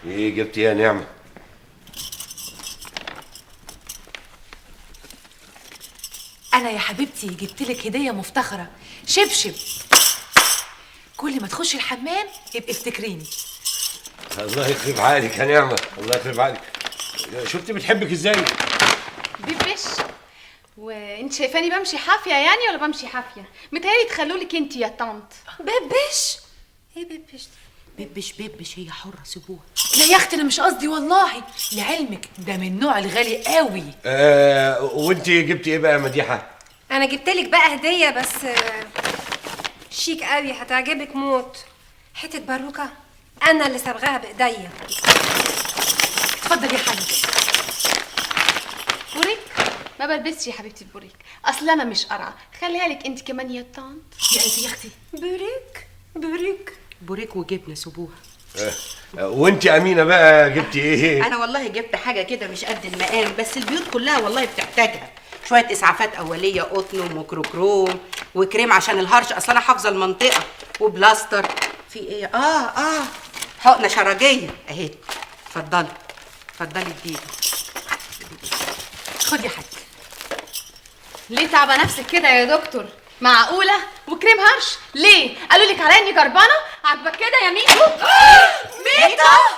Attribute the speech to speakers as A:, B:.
A: ايه جبت ايه يا نعمه؟
B: انا يا حبيبتي جبت لك هديه مفتخره، شبشب. كل ما تخشي الحمام ابقي افتكريني.
A: الله يخرب عقلك يا نعمه، الله يخرب عقلك. شفتي بتحبك ازاي؟
C: بيبش، وانت شايفاني بمشي حافية يعني ولا بمشي حافية؟ متهيألي تخلولك انت يا طنط.
B: بيبش؟
C: ايه بيبش؟
D: بيبش بيبش، هي حره سيبوها.
B: لا يا اختي انا مش قصدي والله، لعلمك ده من النوع الغالي قوي.
A: وانت جبتي ايه بقى يا مديحه؟
E: انا جبت لك بقى هديه بس شيك قوي، هتعجبك موت. حتة باروكه انا اللي صبغاها بايديا.
B: اتفضل يا حاج.
C: بوريك؟ ما بلبسش يا حبيبتي البوريك، اصل انا مش قرعه. خليها لك انت كمان يا طنط.
B: يا قلبي يا اختي.
E: بوريك بوريك
D: بوريك وجبنه سيبوها.
A: وانت يا امينه بقى جبتي ايه؟
D: انا والله جبت حاجة كده مش قد المقام، بس البيوت كلها والله بتحتاجها. شوية اسعافات اوليه، قطن وميكروكروم وكريم عشان الهرش، اصل انا حافظه المنطقة، وبلاستر. في ايه؟ حقنه شرجيه اهي. اتفضلي اتفضلي اديني.
B: خد يا حاج.
C: ليه تعبه نفسك كده يا دكتور؟ معقولة؟ وكريم هرش ليه؟ قالوا لك عليا اني جربانه؟ عاجبك كده يا ميتو؟ ميتو.